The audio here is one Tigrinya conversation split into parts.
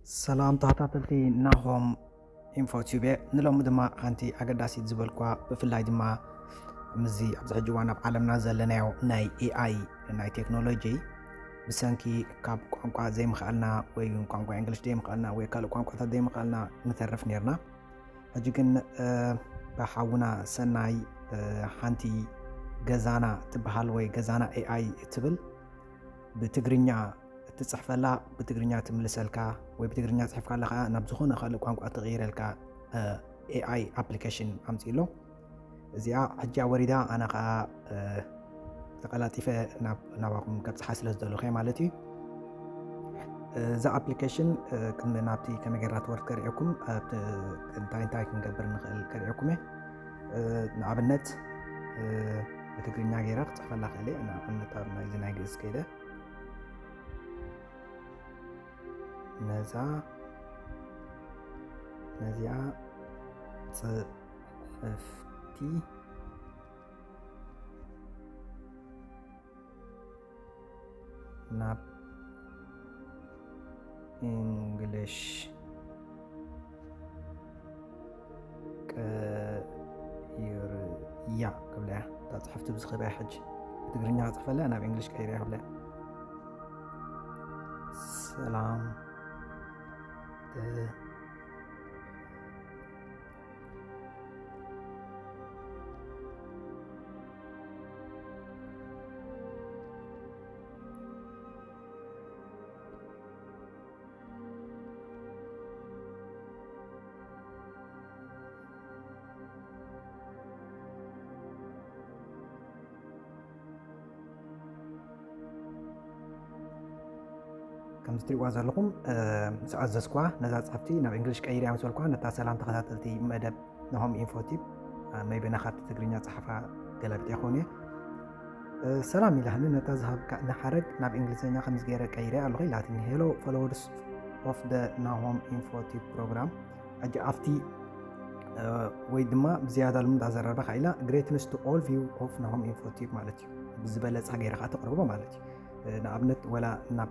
ሰላም ተኸታተልቲ ናሆም ኢንፎ ቲዩብ፣ ንሎሚ ድማ ሓንቲ ኣገዳሲት ዝበልኳ፣ ብፍላይ ድማ ምስዚ ኣብዚ ሕጂ እዋን ኣብ ዓለምና ዘለናዮ ናይ ኤኣይ ናይ ቴክኖሎጂ ብሰንኪ ካብ ቋንቋ ዘይምኽኣልና ወይ እውን ቋንቋ እንግሊሽ ዘይምኽኣልና ወይ ካልእ ቋንቋታት ዘይምኽኣልና ንተርፍ ነርና። ሕጂ ግን ብሓውና ሰናይ ሓንቲ ገዛና ትበሃል ወይ ገዛና ኤኣይ እትብል ብትግርኛ እትፅሕፈላ ብትግርኛ ትምልሰልካ ወይ ብትግርኛ ፅሒፍካ ኣለካ ናብ ዝኾነ ካልእ ቋንቋ ትቕይረልካ ኤኣይ ኣፕሊኬሽን ኣምፅእ ኣሎ። እዚኣ ሕጂ ወሪዳ ኣነ ከዓ ተቀላጢፈ ናባኩም ከብፅሓ ስለ ዝደለኹ ማለት እዩ። እዛ ኣፕሊኬሽን ቅድሚ ናብቲ ከመይ ጌርና ትወርድ ከርእየኩም እንታይ እንታይ ክንገብር ንኽእል ከርእየኩም እየ። ንኣብነት ብትግርኛ ገይረ ክፅሕፈላ ክእል እየ። ንኣብነት ኣብ ናይዚ ናይ ግእዝ ከይደ ነዛ ነዚኣ ፅሕፍቲ ናብ ኢንግሊሽ ቀይርያ ክብለያ። እታ ፅሕፍቲ ብዝኽበያ ሕጂ ብትግርኛ ክፅሕፈለያ ናብ ኢንግሊሽ ቀይርያ ክብለያ። ሰላም ከምዚ ትሪእዋ ዘለኹም ምስ ኣዘዝኳ ነዛ ፅሕፍቲ ናብ እንግሊሽ ቀይርያ ምስ በልኳ ነታ ሰላም ተኸታተልቲ መደብ ናሆም ኢንፎ ቲፕ መይበ ናኻት ትግርኛ ፀሓፋ ገላቢጥ ይኸውን እየ። ሰላም ኢላህኒ ነታ ዝሃብካ ንሓረግ ናብ እንግሊዝኛ ከምዚ ገይረ ቀይረ ኣለኹ ኢላትኒ። Hello followers of the ናሆም ኢንፎ ቲፕ ፕሮግራም። ሕጂ ኣብቲ ወይ ድማ ብዝያዳ ልሙድ ኣዘራርባ ኢላ greetings to all view of ናሆም ኢንፎ ቲፕ ማለት እዩ። ብዝበለፀ ገይረ ከዓ ተቅርቦ ማለት እዩ። ንኣብነት ወላ ናብ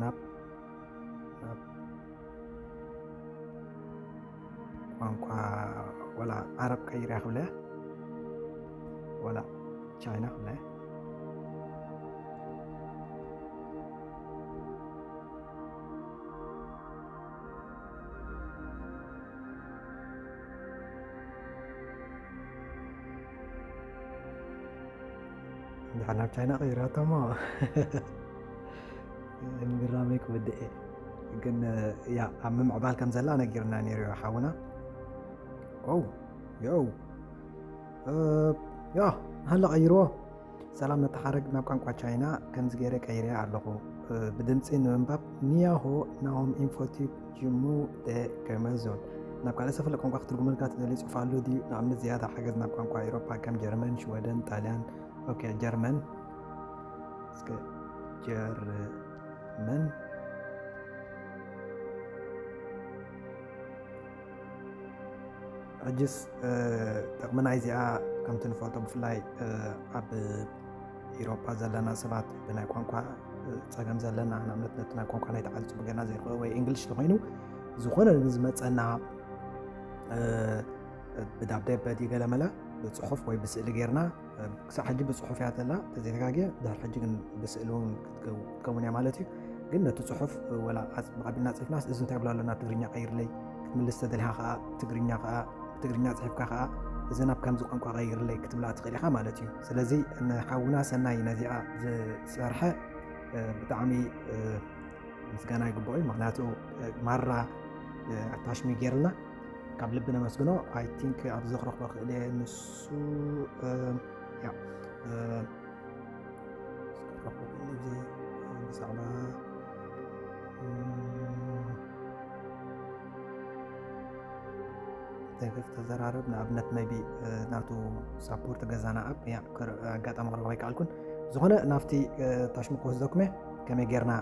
ናብ ናብ ቋንቋ ወላ ዓረብ ቀይርያ ክብለ ወላ ቻይና ክብለ። እንድሓር ናብ ቻይና ቀይራቶ እሞ ንምግራመይ ክወድእ እየ። ግን ያ ኣብ ምምዕባል ከም ዘላ ነጊርና ነይሩ እዩ ሓውና። ኦ ዮ ያ ሃለ ቀይርዎ። ሰላም ነተሓረግ ናብ ቋንቋ ቻይና ከምዚ ገይረ ቀይረ ኣለኹ። ብድምፂ ንምንባብ ኒያሆ ናሆም ኢንፎቲብ ጅሙ ደ ገመዞን ናብ ካልእ ሰፈለ ቋንቋ ክትርጉመልካ ትደሊ ጽሑፍ ኣሎ ድዩ? ንኣብነት ዝያዳ ሓገዝ ናብ ቋንቋ ኤውሮፓ ከም ጀርመን፣ ሽወደን፣ ጣልያን። ኦኬ ጀርመን እስከ ጀርመን ሕጅስ ጥቕሚ ናይዚኣ ከምቲ ንፈልጦ ብፍላይ ኣብ ኢሮፓ ዘለና ሰባት ብናይ ቋንቋ ፀገም ዘለና ንኣብነት ነቲ ናይ ቋንቋ ናይ ተዓሊ ፅቡቅ ገና ዘይኽእል ወይ እንግሊሽ ተኮይኑ ዝኾነ ንዝመፀና ብዳብደበ ድዩ ገለመለ ብፅሑፍ ወይ ብስእሊ ጌርና ክሳብ ሕጂ ብፅሑፍ እያ ዘላ ተዘይተጋግየ ድሕር ሕጂ ግን ብስእሊ እውን ክትከውን እያ ማለት እዩ። ግን ነቲ ፅሑፍ ወላ ብዓቢና ፅሒፍናስ እዚ እንታይ ብሎ ኣለና ትግርኛ ቀይርለይ ክትምልስ ተደሊኻ ከዓ ትግርኛ ከዓ ብትግርኛ ፅሒፍካ ከዓ እዚ ናብ ከምዚ ቋንቋ ቀይርለይ ክትብላ ትኽእል ኢኻ ማለት እዩ። ስለዚ ንሓውና ሰናይ ነዚኣ ዝሰርሐ ብጣዕሚ ምስጋና ይግብኦ እዩ። ምክንያቱ ማራ ኣታሽሚ ገይርልና ካብ ልቢ ነመስግኖ። ኣይ ቲንክ ኣብዚ ክረኽቦ ክእል እየ ንሱ ያ ብዛዕባ ተገፍ ተዘራረብ ንኣብነት ቢ ናቱ ሳፖርት ገዛና ኣብ ኣጋጣሚ ክረኽቦ ኣይከኣልኩን። ዝኾነ ናብቲ ታሽሙ ክወስደኩም እየ ከመይ ጌርና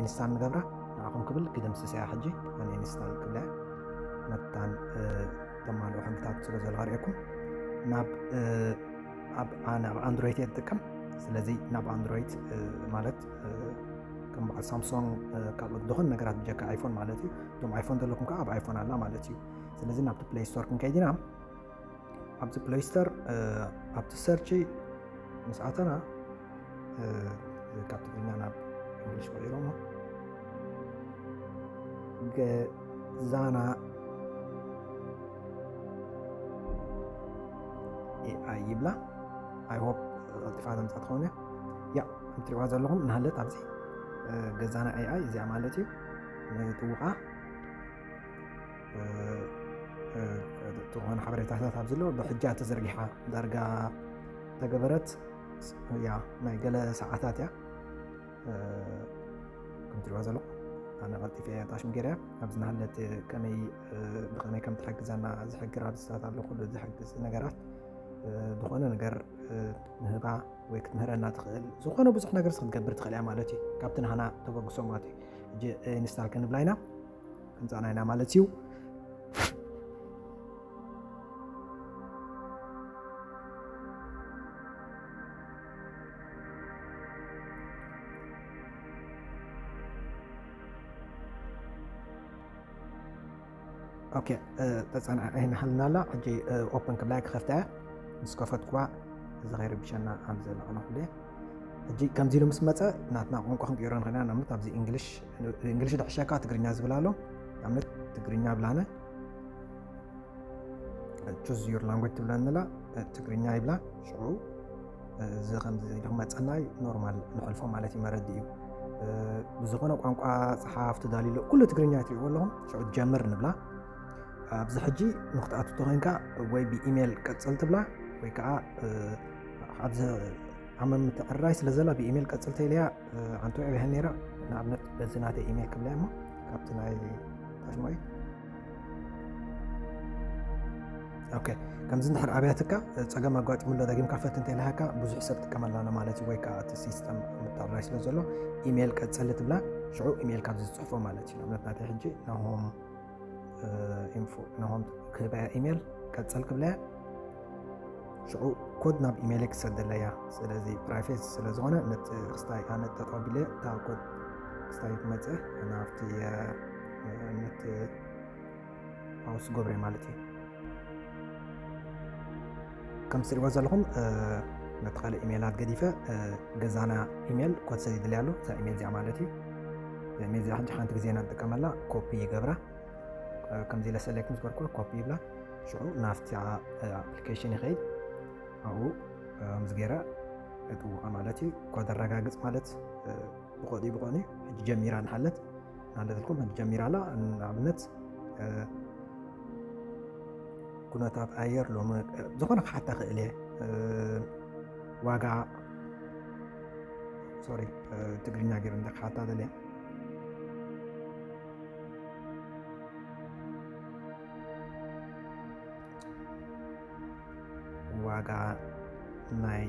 ኢንስታል ንገብራ ንዓኹም ክብል ክድምስስ እያ ሕጂ ኣነ ኢንስታል ክብለ መታን ተማልኦ ሕግታት ስለ ዘሎ ርእኩም ናብ ኣብ ኣነ ኣብ ኣንድሮይድ እየ ዝጥቀም። ስለዚ ናብ ኣንድሮይድ ማለት ከም በዓል ሳምሶንግ ካልኦት ዝኾነ ነገራት ብጀካ ኣይፎን ማለት እዩ። እቶም ኣይፎን ዘለኩም ከዓ ኣብ ኣይፎን ኣላ ማለት እዩ። ስለዚ ናብቲ ፕሌይ ስቶር ክንከይድ ኢና። ኣብዚ ፕሌይ ስቶር ኣብቲ ሰርች ምስ ኣተና ካብ ትግርኛ ናብ እንግሊሽ ቀይሮሞ ገዛና ኤኣይ ይብላ። ኣይ ሆፕ ቀልጢፋ ዘምፃ ትኸውን እያ። ያ እትሪዋ ዘለኹም እናሃለት ኣብዚ ገዛና ኤኣይ እዚኣ ማለት እዩ። ንጥውቓ ዝኾነ ሓበሬታታት ኣብዚ ኣሎ። ብሕጃ ተዘርጊሓ ዳርጋ ተገበረት እያ። ናይ ገለ ሰዓታት እያ። ከም ትሪዋ ዘለኹም ኣነ ቀልጢፈ እያ ጣሽም ገይረ ኣብዚ ናሃለት ከመይ ብኸመይ ከም ትሕግዘና ዝሕግር ኣብዚታት ኣሎ። ኩሉ ዝሕግዝ ነገራት ዝኾነ ነገር ንህባ ወይ ክትምህረና ትኽእል። ዝኾነ ብዙሕ ነገር ክትገብር ትኽእል እያ ማለት እዩ። ካብቲ ናህና ተበግሶ ማለት እዩ። ሕጂ ኢንስታል ክንብላ ኢና። ክንፃና ኢና ማለት እዩ። ኦኬ፣ ተፀናዒ ናሃልና ኣላ። ሕጂ ኦፕን ክብላ ክኸፍታ እያ። ምስ ከፈትኩዋ እዚ ከይርብሸና ኣብ ዘለቕና ኩሉ ሕጂ ከምዚ ኢሉ ምስ መፀ ናትና ቋንቋ ክንቅይሮ ንኽእል ኢና። ንኣብነት ኣብዚ እንግሊሽ፣ እንግሊሽ ድሕሸካ ትግርኛ ዝብል ኣሎ። ንኣብነት ትግርኛ ብላነ። ቹዝ ዩር ላንጉጅ ትብለንላ። ትግርኛ ይብላ። ሽዑ እዚ ከምዚ ኢሉ ክመፀና እዩ። ኖርማል ንሕልፎ ማለት እዩ። መረዲ እዩ። ብዝኾነ ቋንቋ ፀሓፍ ትዳልሎ ኩሉ ትግርኛ ትሪእዎ ኣለኹም። ሽዑ ጀምር ንብላ። ኣብዚ ሕጂ ንክትኣቱ ተኾይንካ ወይ ብኢሜል ቀፅል ትብላ ወይ ከዓ ኣብዚ ዓመም ምትዕርራይ ስለ ዘላ ብኢሜል ቀፅል ተይለያ ኣንቶ ኣብያ ነይራ። ንኣብነት በዚ ናተይ ኢሜል ክብላ እሞ ካብቲ ናይ ታሽማይ ኦኬ። ከምዚ እንድሕር ኣብያትካ ፀገም ኣጋጢሙሎ ደጊምካ ፈት እንተይልሃካ ብዙሕ ሰብ ጥቀመላና ማለት እዩ። ወይ ከዓ እቲ ሲስተም ምትዕርራይ ስለ ዘሎ ኢሜል ቀፅል ትብላ። ሽዑ ኢሜል ካብዚ ዝፅሕፎ ማለት እዩ። ንኣብነት ናተይ ሕጂ ናሆም ኢንፎ ናሆም ክህበያ ኢሜል ቀፅል ክብለያ። ሽዑ ኮድ ናብ ኢሜይለይ ክሰደለያ። ስለዚ ፕራይቬት ስለ ዝኾነ ነቲ ክስታይ ኣነ ጠጠው ቢለ እታ ኮድ ክስታይ ክመፅእ ናብቲ ነት ፓውስ ገብረ ማለት እዩ። ከም ትሪእዎ ዘለኹም ነቲ ካልእ ኢሜይላት ገዲፈ ገዛና ኢሜይል ኮድ ሰዲድለያ ኣሎ። እዛ ኢሜይል እዚኣ ማለት እዩ። እዛ ኢሜይል እዚኣ ሕጂ ሓንቲ ግዜ ኢና ንጥቀመላ። ኮፒ ይገብራ። ከምዚ ኢለ ሰሌክት ምስ ገርኩ ኮፒ ይብላ። ሽዑ ናብቲ ኣፕሊኬሽን ይኸይድ። ኣብኡ ምስ ገይረ እጥውቓ ማለት እዩ። ኮድ ኣረጋግፅ ማለት ብቆዲ ብቆኒ ሕጂ ጀሚራ ንሓለት ናለትልኩም ሕጂ ጀሚራ ኣላ። ንኣብነት ኩነታት ኣየር ሎሚ ዝኾነ ክሓታ ክእል እየ። ዋጋ ሶሪ ትግርኛ ገይሩ እንተ ክሓታ ደልየ ዋጋ ናይ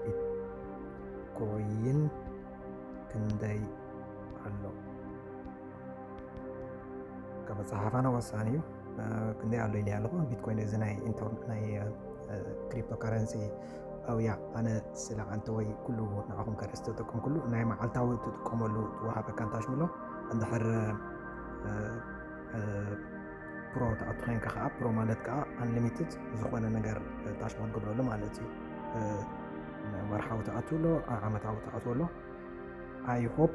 ቢትኮይን ክንደይ ኣሎ? ካብ ኣፀሓሕፋና ወሳኒ እዩ። ክንደይ ኣሎ ኢለ ኣለኹ። ቢትኮይን እዚ ናይ ኢንተር ናይ ክሪፕቶ ካረንሲ ኣውያ ኣነ ስለ ዓንተ ወይ ኩሉ ንዓኹም ከርእስ ተጠቀምኩሉ ናይ መዓልታዊ ትጥቀመሉ ትወሃበካ እንታሽምሎ እንድሕር ፕሮ ትኣቱ ኮይንካ ከዓ ፕሮ ማለት ከዓ ኣንሊሚትድ ዝኾነ ነገር ታሽማ ትገብረሉ ማለት እዩ። ወርሓዊ ትኣቱ ኣሎ፣ ዓመታዊ ትኣቱ ኣሎ። ኣይ ሆፕ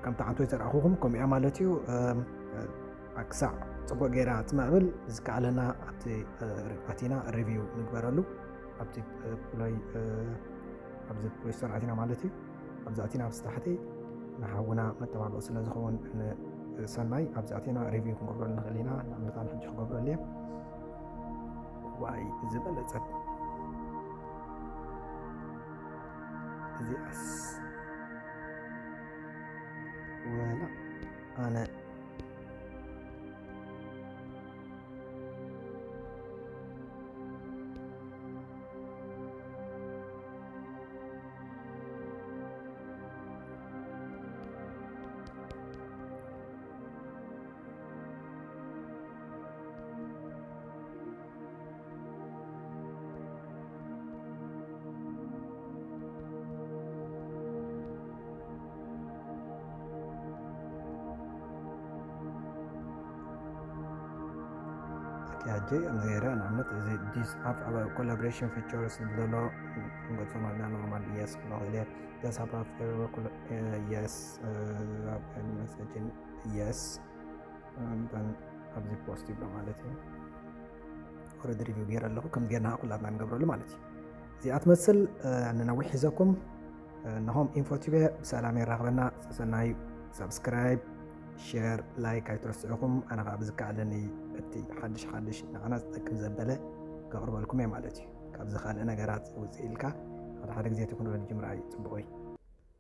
ከምቲ ዓንቶይ ዘርኣኹኹም ከምኡ እያ ማለት እዩ። ክሳዕ ፅቡቅ ገይራ ትማዕብል ዝከኣለና ኣብቲ ኣቲና ሪቪው ንግበረሉ ኣብቲ ፕሎይ ኣብዚ ፕሎይ ስቶር ኣቲና ማለት እዩ። ኣብዚ ኣቲና ኣብዚ ታሕቲ ንሓውና መተባብዒ ስለ ዝኸውን ሰናይ ኣብዚ ኣቲና ሪቪው ክንገብረሉ ንኽእል ኢና። ንኣብነት ኣነ ሕጂ ክገብረሉ እየ። ዋይ ዝበለፀት እዚኣስ ወላ ኣነ ሕጂ ከምዚ ገይረ ንኣብነት እዚ this app collaboration features ዘሎ ክንገጾ ማለት ኖርማል yes ክብሎ ክእል እየ። This app yes messaging yes ኣብዚ ፖስት ይብሎ ማለት እዩ። ኦረዲ ሪቪው ገይረ ኣለኹ። ከም ጌርና ኩላትና ንገብረሉ ማለት እዩ። እዚኣ ትመስል። ንነዊሕ ሒዘኩም። ንሆም ኢንፎ ቲቪ ብሰላም የራኽበና። ሰሰናዩ። ሳብስክራይብ፣ ሼር፣ ላይክ ኣይትረስዕኹም። ኣነ ከዓ ብዝከኣለኒ እቲ ሓድሽ ሓድሽ ንዓና ዝጠቅም ዘበለ ከቕርበልኩም እየ ማለት እዩ። ካብዚ ካልእ ነገራት ውፅእ ኢልካ ሓደ ሓደ ግዜ ቴክኖሎጂ ምርኣይ ፅቡቕ እዩ።